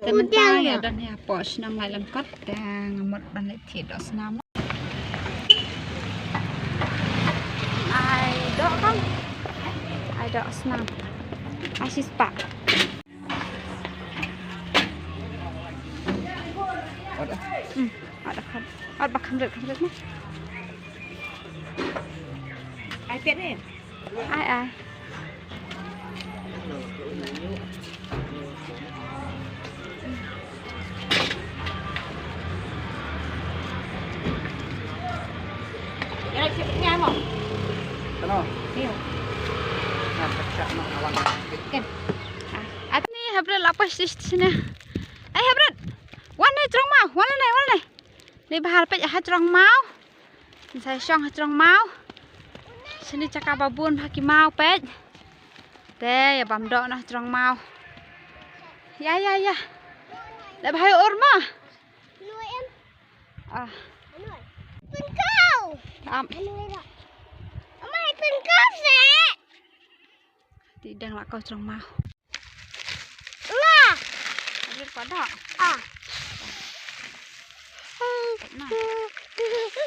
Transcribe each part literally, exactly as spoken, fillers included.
Te mynta ïa don ïa pok snam lai lyngkot te nga mut ban leit thied doh snam. Ai doh kam. Ai doh snam. Ai shi spah. Hmm, ot ba kham rit kham rit na. Ai pet ne. Ai ai. Atni hybrid la poi shisha. Ai hybrid. Wan ne jrong maw, wan ne, wan ne. Ni bahar peit ha jrong maw. Sa shong ha jrong maw. Shini jaka ba bun ha ki maw peit. Te ïa bam doh na jrong maw. Ïa ïa ïa. Leh bha ïa ur ma. Ah. Pynkaw. Am. Amai pynkaw se. Ti dang la ko jrong maw. La. Aduh pada. Ah.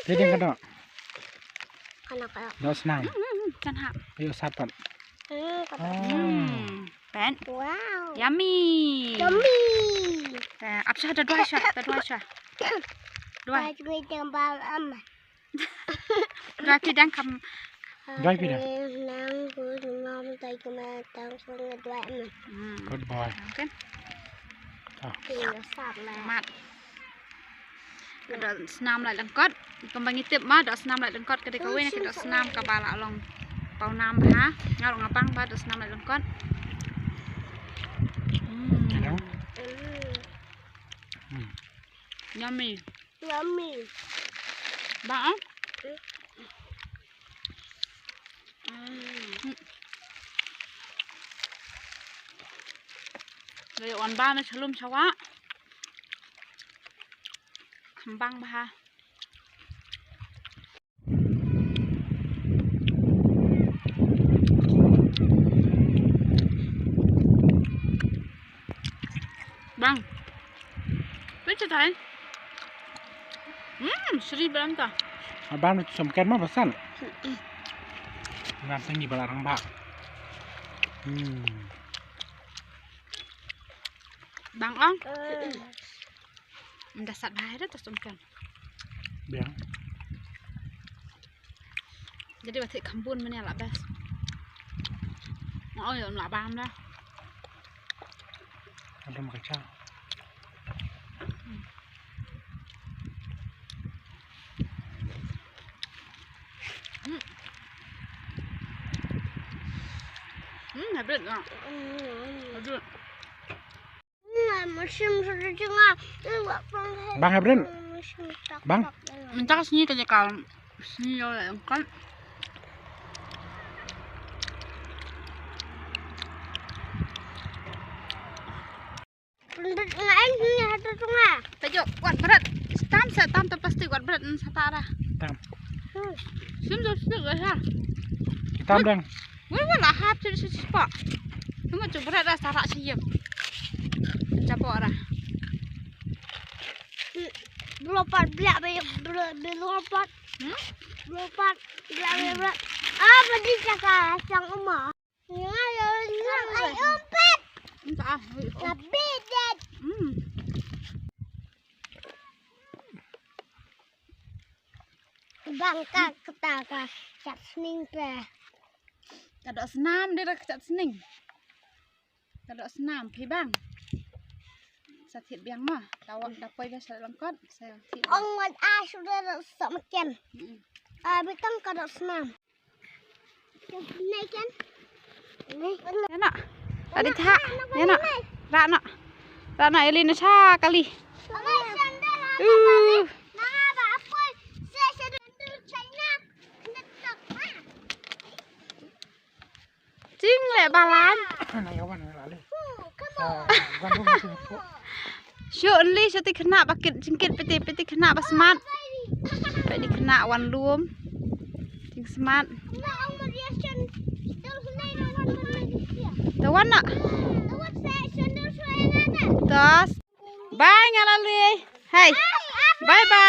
Ti dang ka doh. Kana ka. Doh snam. Hmm, hmm, hmm, kan hap. Ayo sapat. Hmm, kata. Hmm. Pen. Wow. Yummy. Yummy. Eh, ap sha da dua sha, da dua sha. Dua. Dua sha. Dua phi dang kam. Dua phi dang. Nang ku ngam tai ku ma tang ku nge dua em. Hmm. Good boy. Okay. Ah. Mat. Ka doh snam lai lyngkot. Kumba ngi tip ma doh snam lai lyngkot ka dei kawei na ka doh snam kaba la long paw nam bha. Nga ruh nga pang ba doh snam lai lyngkot. Hmm. Hello. Hmm. Yummy. Yummy. Ba ah? Hmm. Lei wan ba na chalum chawa. Khambang bha. Bang. Pynchatai. Hmm, sri bram ta. Abang tu som ken ma basan. Ngam tangi bala rang ba. Hmm. Bang ong. Nda sat bha da ta som ken. Biang. Jadi ba thik kham bun mane la best. Nga ong ïa um la bam da. Ada ma ka cha. Hmm. Hmm, habit na. Habit. Bang, Hebron. Bang. Mynta ka sngi ka jaka sngi ïa ka. Pynbit nga en sngi ha tu sunga. Tajuk wat bret. Tam sa tam tu plastik wat bret sa tara. Tam. Hmm. Sim tu stik ha. Tam dang. Wala wala hap ciri ciri sepak. Tengok tu berat dah sarak siap. Capok dah. Belopat belak belak belopat. Hmm? Belopat belak belak. Ah, bagi cakap sang uma. Ngai ngai ai umpet. Entah ah. Tapi dia. Hmm. Bang ka kata ka chat sning pe. Ka doh snam dei ka chat sning. Ka doh snam phi bang. Sa thied biang ma. Tawak da poi ba sa lyngkot sa thied. Ong wan a sudah sa makan. A bitang ka doh snam. Nai kan. Nai. Nana. Tadi tha. Nana. Rana. Rana Elina cha kali. Uh. Jing le balan. Shu only shu ti khynnah ba kit jingkit peti peti khynnah ba smat. Peti khynnah wan lum. Jing smat. Tawana. Tas. Bye nga la lui. Hai. Bye bye.